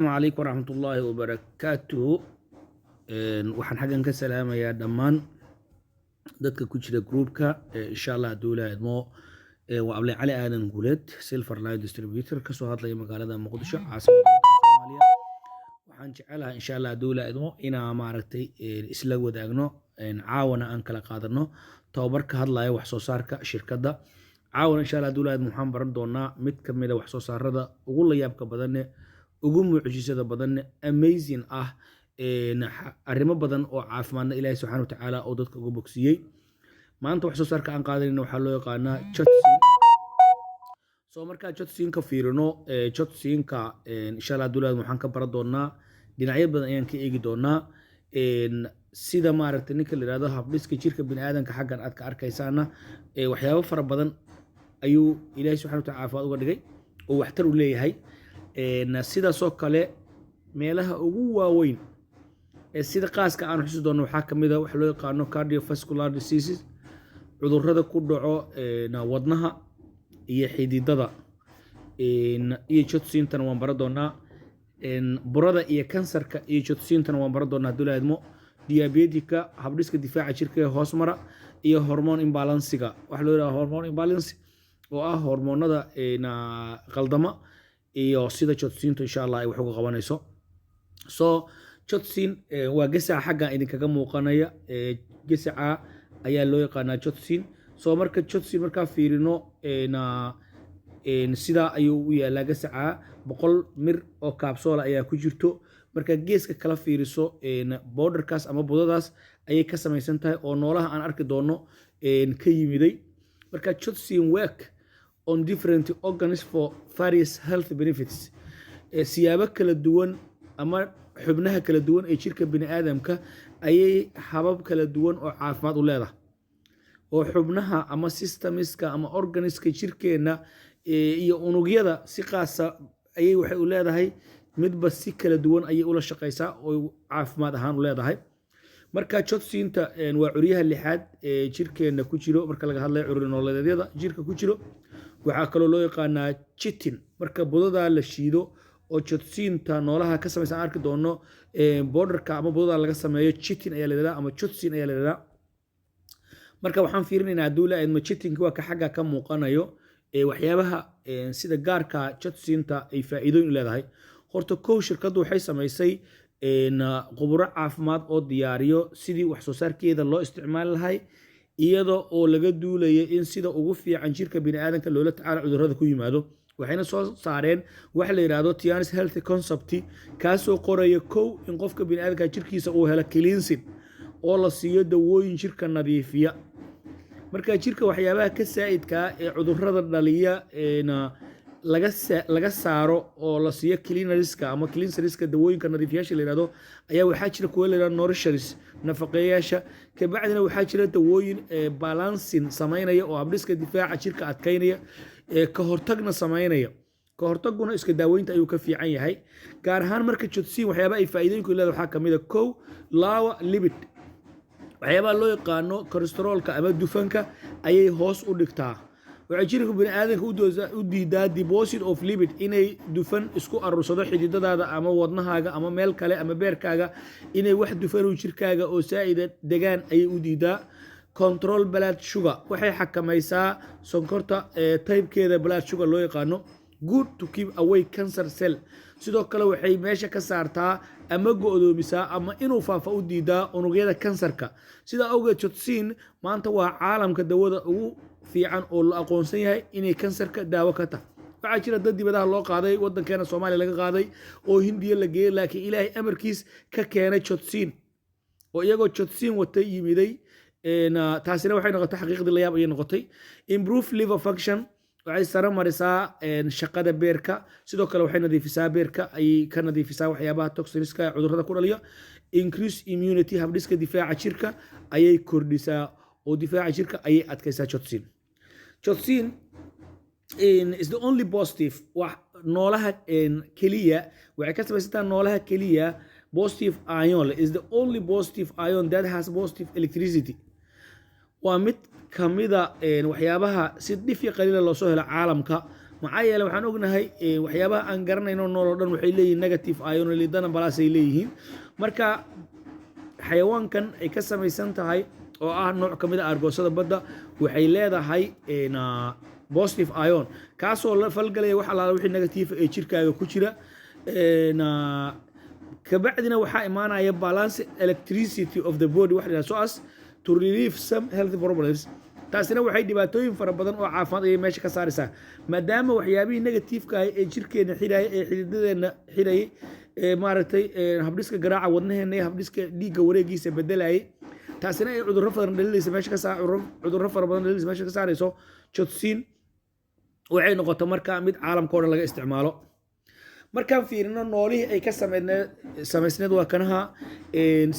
Calaykum waraxmatullaahi wabarakaatuhu. Waxaan xaggan ka salaamayaa dhammaan dadka ku jira groupka. Insha Allah hadduu Ilaahay idmo, waa Able Cali Aadan Guuleed, Silver Line Distributor, kasoo hadlaya magaalada Muqdisho, caasimadda waddanka Soomaaliya. Waxaan jecelahay, insha Allah hadduu Ilaahay idmo, inaan maaragtay isla wadaagno, caawana aan kala qaadano tababar ka hadlaya wax soo saarka shirkadda. Caawana, insha Allah hadduu Ilaahay idmo, waxaan baran doonaa mid ka mid a wax soo saarada ugu layaabka badanne, ugu mucjisada badanne, amazing ah, arrimo badan oo caafimaadna Ilaahay subxaana wa tacaala oo dadka uga bogsiiyey. Maanta wax soo saarka aan qaadanayna waxaa loo yaqaanaa Jotsin. So markaa Jotsinka fiirino, Jotsinka, insha Allah hadduu Ilaahay, waxaan ka baran doonaa dhinacyo badan ayaan ka eegi doonaa, sida maaragtay ninka la yihahdo habdhiska jirka biniaadanka. Xaggan aad ka arkaysaana, waxyaabo fara badan ayuu Ilaahay subxana wa taala caafimaad uga dhigay oo waxtar u leeyahay. Sidaasoo kale meelaha ugu waaweyn ee sida qaaska aan xusi doono waxaa ka mid a waxa loo yaqaano cardiovascular diseases, cudurrada ku dhaco wadnaha iyo xididada, iyo jodsintana waan baran doonaa. Burada iyo kansarka iyo jodsintana waan baran doonaa hadduu Ilaahay idmo. Diabetika, habdhiska difaaca jirka ee hoos mara, iyo hormone imbalancega, waxa loo yidhaha hormone imbalance oo ah hormoonada qaldama, iyo sida jodsiintu insha Allah ay wax uga qabanayso. So jodsin waa gesaca xaggan idinkaga muuqanaya. Gesaca ayaa loo yaqaanaa jodsin. So marka jodsin markaa fiirino, sidaa ayuu u yaalaa gesaca. 100 mir oo kaabsoola ayaa ku jirto. Markaa geeska kala fiiriso, powderkaas ama budadaas ayay ka samaysan tahay oo noolaha aan arki doono ka yimiday. Marka jodsin work on different organs for various health benefits. Siyaabo kala duwan ama xubnaha kala duwan ee jirka biniaadamka ayay habab kala duwan oo caafimaad u leedahay, oo xubnaha ama systemska ama organska jirkeenna iyo unugyada si qaasa ayay waxay u leedahay, midba si kala duwan ayay ula shaqaysaa oo caafimaad ahaan u leedahay. Marka jodsiinta waa curyaha lixaad ee jirkeenna ku jiro. Marka laga hadlayo curyar nooleedyada jirka ku jiro, waxaa kaloo loo yaqaanaa chitin. Marka budadaa la shiido oo jodsiinta noolaha ka samaysan arki doono, powderka ama budadaa laga sameeyo, chitin ayaa la yidhahdaa ama jodsin ayaa la yidhahdaa. Marka waxaan fiirinaynaa, hadduu la idmo, chitinka waa ka xagga ka muuqanayo. Waxyaabaha sida gaarka jodsiinta ay faa'iidooyin u leedahay, horta kow, shirkaddu waxay samaysay khuburo caafimaad oo diyaariyo sidii wax soo saarkeeda loo isticmaali lahay, iyadoo oo laga duulaya in sida ugu fiican jirka biniaadanka loola tacaalo cudurrada ku yimaado. Waxayna soo saareen waxa la yidhaahdo Tiens Health Concept, kaasoo qoraya kow in qofka biniaadanka jirkiisa uu helo cleansing oo la siiyo dawooyin jirka nadiifiya. Marka jirka waxyaabaha ka saa'idkaa ee cudurrada dhaliya laga saaro oo la siiyo cleanerska ama cleanserska, dawooyinka nadiifiyaasha la yihahdo, ayaa waxaa jira kuwa la yihahdo nourishers, nafaqeeyaasha. Kabacdina waxaa jira dawooyin balancing samaynaya oo habdhiska difaaca jirka adkaynaya, ka hortagna samaynaya. Ka hortaguna iska daaweynta ayuu ka fiican yahay, gaar ahaan marka jodsiin waxyaaba ay faa'iidooyinku leedahay waxaa kamid a: kow, lower lipid, waxyaabaha loo yaqaano kolestaroolka ama dufanka ayay hoos u dhigtaa. Waxay jirka biniaadanka u diidaa deposit of lipid, inay dufan isku aruursado xididadaada ama wadnahaaga ama meel kale ama beerkaaga, inay wax dufanu jirkaaga oo saa'ida degaan ayay u diidaa. Control blood sugar, waxay xakamaysaa sonkorta typekeeda blood sugar loo yaqaano. Good to keep away cancer cell. Sidoo kale waxay meesha ka saartaa ama go'doomisaa ama inuu faafa u diidaa unugyada kansarka. Sidaa awgeed jotsin maanta waa caalamka dawada ugu fiican oo la aqoonsan yahay inay kansarka daawo ka tahay. Waxaa jira dad dibadaha loo qaaday, wadankeena Soomaaliya laga qaaday oo Hindiya la geeyey, laakiin Ilaahay amarkiis ka keenay jotsin oo iyagoo jotsin watay yimiday. Taasina waxay noqotay xaqiiqdii layaab ayay noqotay. Improve liver function, waxay sare marisaa shaqada beerka. Sidoo kale waxay nadiifisaa beerka, ayay ka nadiifisaa waxyaabaha toxinska ee cudurrada ku dhaliya. Increase immunity, habdhiska difaaca jirka ayay kordhisaa oo difaaca jirka ayay adkaysaa. Jotsin is the only positive, wax noolaha keliya, waxay ka samaysantaa noolaha keliya positive ion, is the only positive ion that has positive electricity. Waa mid kamida waxyaabaha si dhif iyo qaliila loosoo helo caalamka. Maxaa yeele, waxaan ognahay waxyaabaha aan garanayno nool oo dhan waxay leeyihiin negative ion, lidana plus ay leeyihiin. Marka xayawaankan ay ka samaysan tahay, oo ah nooc ka mid a argoosada badda, waxay leedahay positive ion, kaasoo la falgalaya wax allaala wixii negative ee jirkaaga ku jira. Kabacdina waxaa imaanaya balance electricity of the body, waxa la yidhahdo, so as to relieve some health problems. Taasina waxay dhibaatooyin fara badan oo caafimaad ayay meesha ka saaraysaa, maadaama waxyaabihii negative-ka ah ee jirkeena xiraya, ee xididadeenna xirayay, ee maaragtay habdhiska garaaca wadnaheena iyo habdhiska dhiigga wareegiisa bedelayay, taasina ay cudurro badan dhalinaysa meesha ka saa cudurro fara badan dhalinaysa meesha ka saarayso. Chitosan waxay noqoto marka mid caalamka o dhan laga isticmaalo. Markaan fiirino noolihii ay ka samaysneed, waa kanaha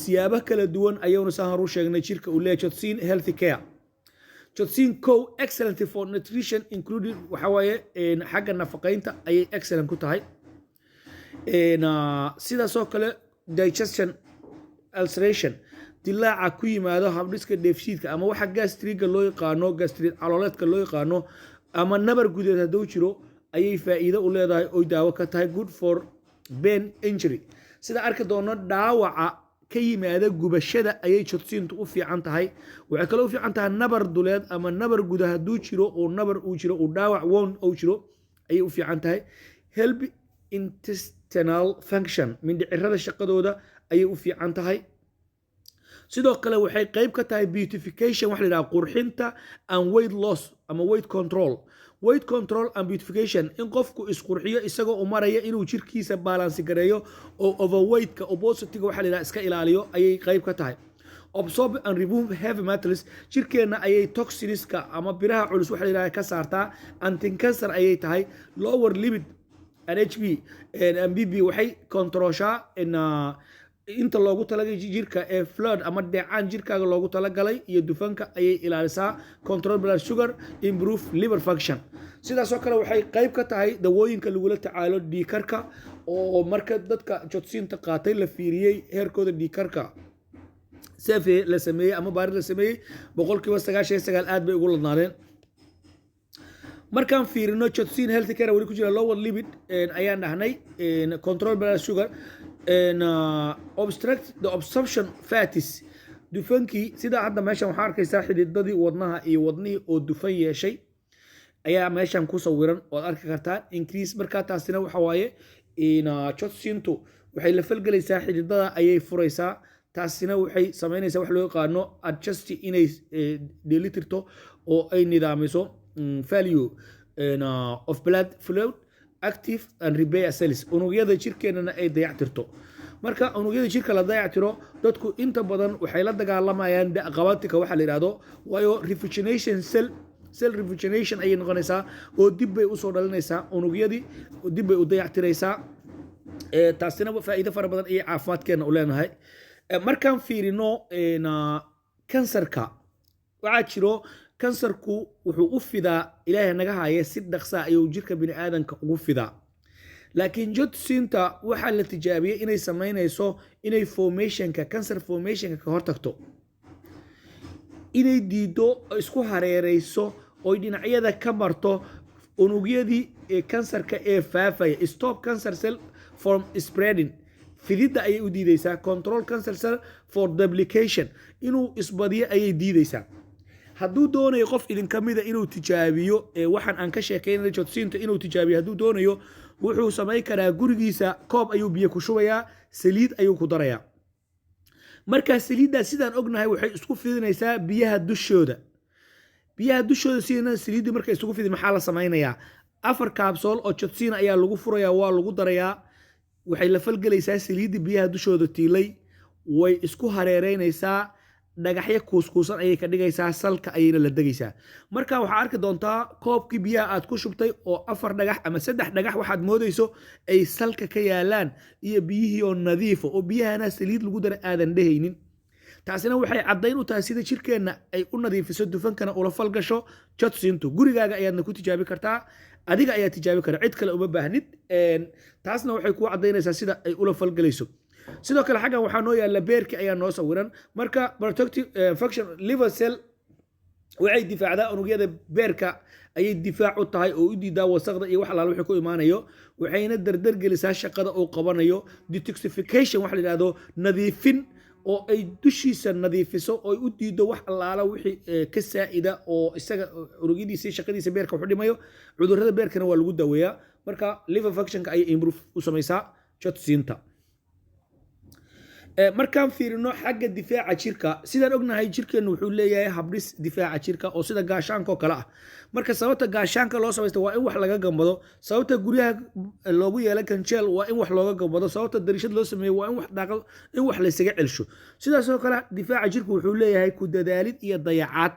siyaabo kala duwan ayaynu saan horu sheegnay jirka uu leeyahay. Chitosan healthy care, Chitosan co excellent for nutrition including, waxa waaye xagga nafaqeynta ayay excellent ku tahay. Sidaasoo kale digestion ulceration, dilaaca ku yimaado habdhiska dheefshiidka ama waxa gastriga loo yaqaano, gastrit calooleedka loo yaqaano, ama nabar gudeed hadduu jiro, ayay faa'iido u leedahay oy daawo ka tahay. Good for burn injury, sida arki doono, dhaawaca ka yimaada gubashada ayay chitosantu u fiican tahay. Waxay kaloo u fiican tahay nabar duleed ama nabar guda hadduu jiro, oo nabar uu jiro, uu dhaawac wound uu jiro, ayay u fiican tahay. Help intestinal function, mindhicirada shaqadooda ayay u fiican tahay. Sidoo kale waxay qayb ka tahay beautification, waxa la yidhaha qurxinta, and weight loss ama weight control, weight control and beautification, in qofku isqurxiyo isagoo u maraya inuu jirkiisa balance gareeyo oo overweightka, obesity-ga waxa la yidhaha, iska ilaaliyo ayay qayb ka tahay. Absorb and remove heavy metals, jirkeenna ayay toxinska ama biraha culus waxa la yidhaha ka saartaa. Anticancer ayay tahay. Lower lipid and HB and BP, waxay controlshaa in inta loogu talagalay jirka ee fluid ama dheecaan jirkaaga loogu talagalay iyo dufanka ayay ilaalisaa. Control blood sugar, improve liver function. Sidaasoo kale waxay qayb ka tahay dawooyinka lagula tacaalo dhiigkarka, oo marka dadka chitosanta qaatay la fiiriyey heerkooda dhiigkarka, survey la sameeyey ama baarid la sameeyey, 99% aad bay ugu ladnaadeen. Markaan fiirino chitosan health care, weli ku jira lower lipid ayaan dhahnay, control blood sugar, obstruct the absorption fats, dufankii. Sida hadda meeshan waxaa arkaysaa xididadii wadnaha iyo wadnihii oo dufan yeeshay ayaa meeshan ku sawiran ood arki kartaa increase. Markaa taasina waxa waaye chitosantu waxay la falgelaysaa xididada ayay furaysaa. Taasina waxay samaynaysaa wax loo yaqaano adjust, inay dheelitirto oo ay nidaamiso value of blood fluid active and repair cells, unugyada jirkeenana ay dayactirto. Marka unugyada jirka la dayactiro, dadku inta badan waxay la dagaalamayaan da'qabatika waxa la yidhahdo, waayo rejuvenation cell, cell rejuvenation ayay noqonaysaa oo dib bay usoo dhalinaysaa unugyadii, dib bay u dayactiraysaa. Taasina faa'iido fara badan ayay caafimaadkeena u leenahay. Markaan fiirino kansarka, waxaa jiro kansarku wuxuu u fidaa, Ilaahay naga haya, si dhaqsa ayuu jirka bini'aadanka ugu fidaa. Laakiin chitosanta waxaa la tijaabiyey inay samaynayso inay formationka cancer formationka ka hortagto, inay diido, isku hareereyso oy dhinacyada ka marto unugyadii kansarka ee faafaya. Stop cancer cell from spreading, fididda ayay u diideysaa. Control cancer cell for duplication, inuu isbadiyo ayay diideysaa. Hadduu doonayo qof idinka mida inuu tijaabiyo waxaan aan ka sheekeynay, chitosanta inuu tijaabiyo hadduu doonayo, wuxuu samayn karaa gurigiisa koob ayuu biyo ku shubayaa, saliid ayuu ku darayaa. Markaa saliiddaa, sidaan ognahay, waxay isku fidinaysaa biyaha dushooda. Biyaha dushooda sidana saliiddii markay isugu fidin, maxaa la samaynayaa? 4 kaabsool oo chitosan ayaa lagu furayaa, waa lagu darayaa. Waxay la falgelaysaa saliiddii biyaha dushooda tiilay, way isku hareereynaysaa, dhagaxyo kuuskuusan ayay ka dhigaysaa, salka ayayna la degaysaa. Marka waxaa arki doontaa koobkii biyaha aad ku shubtay oo 4 dhagax ama 3 dhagax waxaad moodayso ay salka ka yaalaan, iyo biyihii oo nadiifo oo biyahana saliid lagu dara aadan dhehaynin. Taasina waxay caddayn u tahay sida jirkeenna ay u nadiifiso, dufankana ula falgasho chitosantu. Gurigaaga ayaadna ku tijaabi kartaa, adiga ayaa tijaabi kara, cid kale uma baahnid. Taasna waxay kuu caddaynaysaa sida ay ula falgelayso. Sidoo kale xaggan waxaa noo yaalla beerki ayaa noo sawiran. Marka protective function, liver cell Waxay difaacdaa unugyada beerka, ayay difaac u tahay oo u diidaa wasaqda iyo wax alaala wixii ku imaanayo, waxayna dardar gelisaa shaqada uu qabanayo. Detoxification waxa la yidhahdo, nadiifin oo ay dushiisa nadiifiso oo ay u diido wax allaala wixii ka saa'ida oo isaga unugyadiisa iyo shaqadiisa beerka wuxu dhimayo. Cudurrada beerkana waa lagu daweeyaa. Marka liver functionka ayay improve u samaysaa jodsiinta. Markaan fiirino xagga difaaca jirka, sidaan ognahay jirkeennu wuxuu leeyahay habdhis difaaca jirka oo sida gaashaanka oo kale ah. Marka sababta gaashaanka loo samaysta waa in wax laga gambado, sababta guryaha loogu yeelay kanjeel waa in wax looga gambado, sababta dariishad loo sameeyo waa in wax daaqad, in wax laysaga celsho. Sidaasoo kale difaaca jirku wuxuu leeyahay ku dadaalid iyo dayacaad.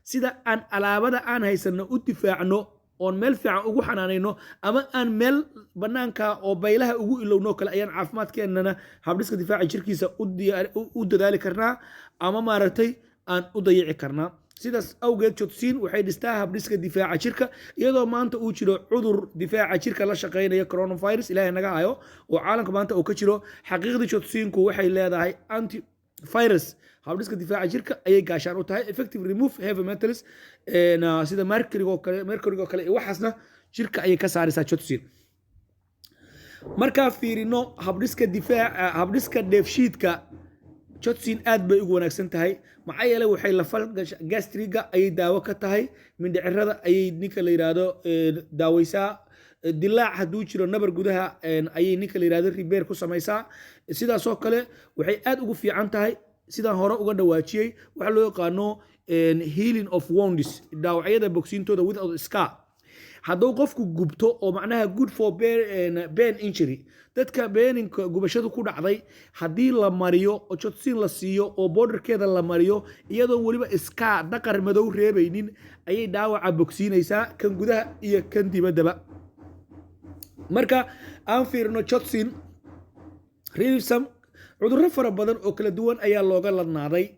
Sida aan alaabada aan haysanno u difaacno oon meel fiican ugu xanaanayno ama aan meel banaanka oo baylaha ugu ilowno kale, ayaan caafimaadkeennana habdhiska difaaca jirkiisa u dadaali karnaa ama maaragtay aan u dayici karnaa. Sidaas awgeed jodsiin waxay dhistaa habdhiska difaaca jirka, iyadoo maanta uu jiro cudur difaaca jirka la shaqeynaya, coronavirus, Ilaahay naga hayo, oo caalamka maanta uu ka jiro. Xaqiiqdii jodsiinku waxay leedahay anti virus, habdhiska difaaca jirka ayay gaashaan u tahay, effective remove heavy metals sida mercury oo kale iyo waxaasna jirka ayay ka saaraysaa jodsiin. Markaa fiirino habdhiska difaaca, habdhiska dheefshiidka, jodsin aad bay ugu wanaagsan tahay. Maxaa yeelay waxay la falgasha gastriga, ayay daawo ka tahay, mindhicirada ayay ninka la yidhaahdo daaweysaa, dilaac hadduu jiro, nabar gudaha ayay ninka la yidhahdo repair ku samaysaa. Sidaasoo kale waxay aad ugu fiican tahay, sidaan hore uga dhawaajiyey, waxa loo yaqaano healing of wounds, dhaawacyada bogsiintooda without scar. Hadduu qofku gubto oo macnaha good for burn injury, dadka burninka gubashadu ku dhacday haddii la mariyo oo jodsiin la siiyo oo powderkeeda la mariyo, iyadoon weliba scar, daqar madow reebaynin, ayay dhaawaca bogsiinaysaa, kan gudaha iyo kan dibaddaba. Marka aan fiirino jodsin rivisam, cudurro fara badan oo kala duwan ayaa looga ladnaaday.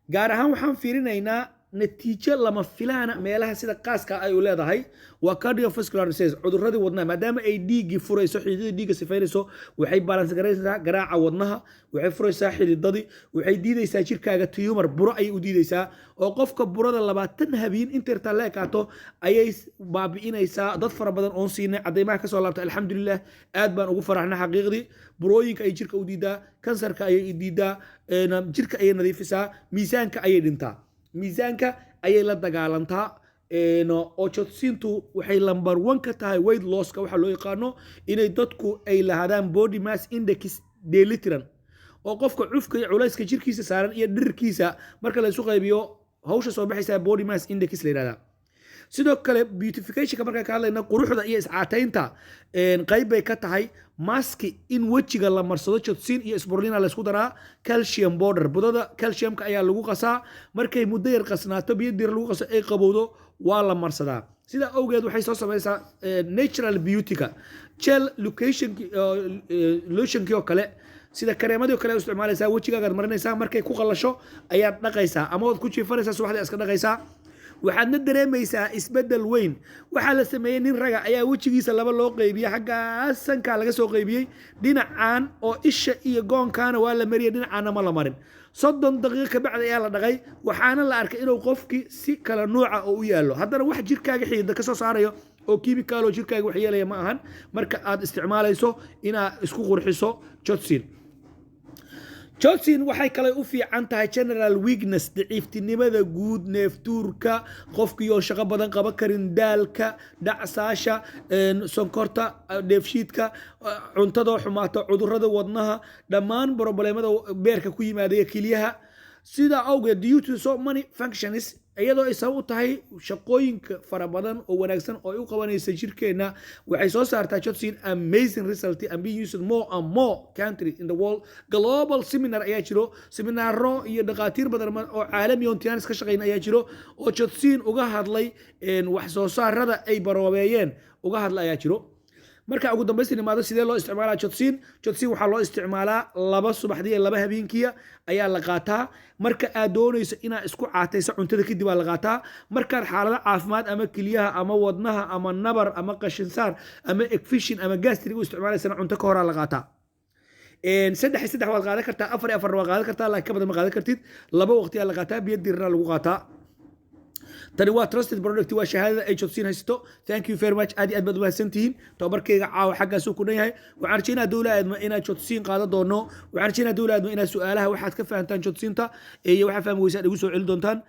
Gaar ahaan waxaan fiirinaynaa natiijo lama filaana meelaha sida qaaska ay u leedahay waa cardiovascular disease, cudurradii wadnaha. Maadaama ay dhiiggii furayso, xididadii dhiigga sifaynayso, waxay balance garaynaysaa garaaca wadnaha, waxay furaysaa xididadii, waxay diidaysaa jirkaaga tumor, buro ayay u diidaysaa, oo qofka burada 20 habeen inta la ekaato ayay baabi'inaysaa. Dad fara badan oon siinay cadaymaha kasoo laabta, alxamdulilah, aad baan ugu faraxnay xaqiiqdii. Burooyinka ay jirka u diidaa, kansarka ayay diidaa, jirka ayay nadiifisaa, miisaanka ayay dhintaa, miisaanka ayay la dagaalantaa. Oo jodsiintu waxay number one ka tahay weight losska, waxaa loo yaqaano inay dadku ay lahaadaan body mass index dheelitiran, oo qofka cufka iyo culayska jirkiisa saaran iyo dhirirkiisa marka la isu qaybiyo, hawsha soo baxaysa body mass index la yihahdaa. Sidoo kale beautificationka markaan ka hadlayna, quruxda iyo iscaataynta, qayb bay ka tahay. Maski in wejiga la marsado, jodsiin iyo spirulina laysku daraa, calcium powder, budada calciumka ayaa lagu qasaa. Markay muddo yar qasnaato, biyo dir lagu qaso, ay qabowdo, waa la marsadaa. Sidaa awgeed waxay soo samaysaa natural beautyka. Gel lotionkii oo kale, sida kareemadii oo kale isticmaalaysaa, wejigaagaad marinaysaa, markay ku qalasho ayaad dhaqaysaa ama waad ku jiifanaysaa, subaxdii iska dhaqaysaa, waxaadna dareemaysaa isbedel weyn. Waxaa la sameeyey nin raga ayaa wejigiisa laba loo qeybiyey, xaggaas sankaa laga soo qeybiyey, dhinacan oo isha iyo goonkaana waa la mariyey, dhinacaana ma la marin. 30 daqiiqo kabacdi ayaa la dhaqay, waxaana la arkay inuu qofkii si kala nuuca oo u yaallo. Haddana wax jirkaaga xidida kasoo saarayo oo kiimikaal oo jirkaaga wax yeelaya ma ahan marka aad isticmaalayso inaad isku qurxiso jodsin. Johnson waxay kale u fiican tahay general weakness, daciiftinimada guud, neeftuurka, qofkii oo shaqo badan qaban karin, daalka, dhacsaasha, sonkorta, dheefshiidka, cuntadoo xumaata, cudurrada wadnaha, dhammaan problemada beerka ku yimaada iyo kelyaha. Sidaa awgeed, due to so many functions, iyadoo ay sabab u tahay shaqooyinka fara badan oo wanaagsan oo ay u qabanaysa jirkeenna, waxay soo saartaa Johnson amazing result and being used more and more country in the world. Global seminar ayaa jiro, seminaaro iyo dhaqaatiir badan oo caalami on tianis ka shaqeyn ayaa jiro oo Johnson uga hadlay, wax soo saarada ay baroobeeyeen uga hadla ayaa jiro. Marka ugu dambaysta nimaado, sidee loo isticmaalaa jodsin? Jodsin waxaa loo isticmaalaa laba subaxdii iyo laba habeenkiya ayaa la qaataa. Marka aad doonayso inaad isku caatayso cuntada kadib aa la qaataa. Markaad xaalado caafimaad ama kelyaha ama wadnaha ama nabar ama qashinsaar ama infection ama gastric u isticmaalaysana, cunto ka horaa la qaataa. Saddex iyo saddex waad qaadan kartaa, afar iyo afarna waad qaadan kartaa, laakiin ka badan ma qaadan kartid. Laba waqti aa la qaataa, biyo diirna lagu qaataa. Tani waa trusted product, waa shahaadada ay Jodsiin haysato. Thank you very much, aad iyo aad baad umahadsantihiin. Tababarkayga caawa xaggaasuu ku dhan yahay. Waxaan rajaynaa dowla aadma inaad Jodsiin qaadan doono. Waxaan rajaynaa dowla aadma inaad su-aalaha waxaad ka fahantaan Jodsiinta iyo waxaa fahmi weysaan igu soo celi doontaan.